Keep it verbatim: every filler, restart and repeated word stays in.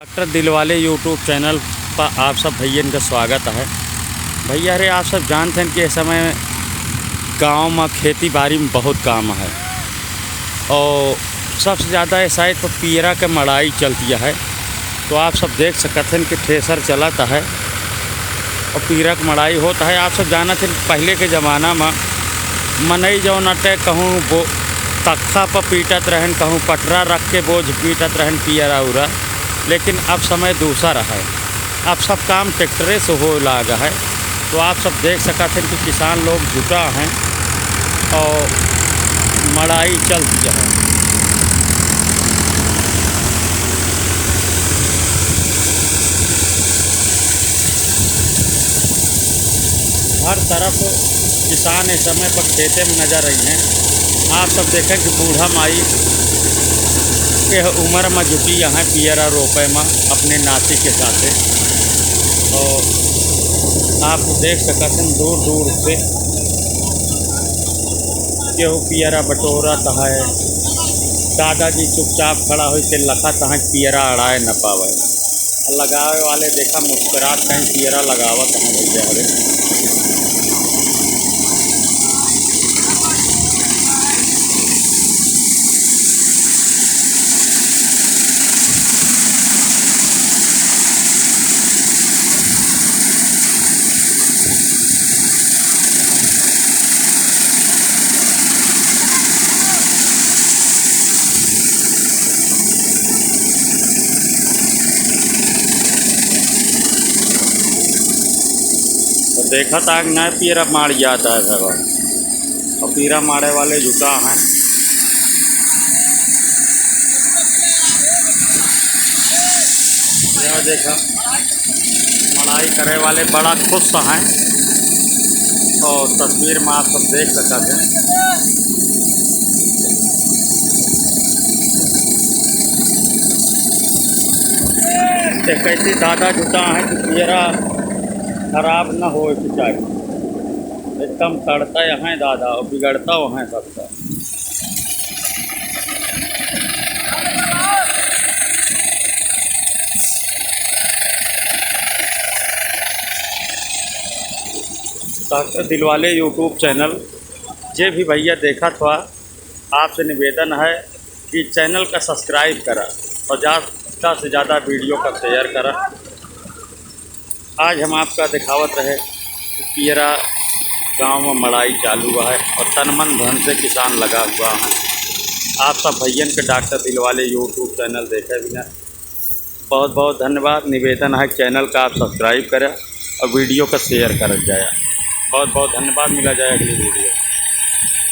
डॉक्टर दिलवाले YouTube चैनल पर आप सब भइयन का स्वागत है। भइया रे, आप सब जानत हैं कि इस समय गाँव में खेती बाड़ी में बहुत काम है और सबसे ज्यादा इस साइड पर पियरा के मड़ाई चलती है। तो आप सब देख सकत हैं कि थ्रेसर चलत है और पियरा के मड़ाई होत है। आप सब जानत हैं, पहिले के जमाना में मनई जौन अटे कहूँ बो-, तख्ता पर पीटत रहन, कहूँ पटरा रख के बोझ पीटत रहन पियरा उरा, लेकिन अब समय दूसर है। अब सब काम ट्रैक्टरे से होए लाग है। तो आप सब देख सकत हैं कि किसान लोग जुटा हैं और मड़ाई चल दिया है। हर तरफ किसान इस समय पर खेते में नजर आई हैं। आप सब देखें कि बूढ़ा माई के उम्र में जुटी यहाँ पियरा रोपे में अपने नाती के साथे। और आप देख सकत हैं दूर दूर से केहू पियरा बटोरत है। दादाजी चुपचाप खड़ा होइके लखत हैं, पियरा अड़ाए न पावे। लगावे वाले देखा मुस्कुरात कहीं पियरा लगावत हैं भइया रे। तो देखत आग ना पियरा मार जाता है सब। और पियरा मारे वाले जुटा हैं। यह देखा, मड़ाई करे वाले बड़ा खुश हैं। और तस्वीर में आप सब देख सकत हैं। एक ऐसी दादा जुटा है कि पियरा खराब न होए के चाही। एकदम सड़ता यहाँ दादा और बिगड़ता वहाँ सबका। डॉक्टर दिलवाले YouTube चैनल जे भी भइया देखत हुआ, आपसे निवेदन है कि चैनल का सब्सक्राइब करा और ज़्यादा से ज़्यादा वीडियो का शेयर करा। आज हम आपका दिखावत रहे कि पियरा गांव में मड़ाई चालू है और तन मन धन से किसान लगा हुआ है। आप सब भइयन के डॉक्टर दिलवाले YouTube चैनल देखे बिना बहुत बहुत धन्यवाद। निवेदन है चैनल का आप सब्सक्राइब करें और वीडियो का शेयर करत जाए। बहुत बहुत धन्यवाद। मिला जाए अगली वीडियो।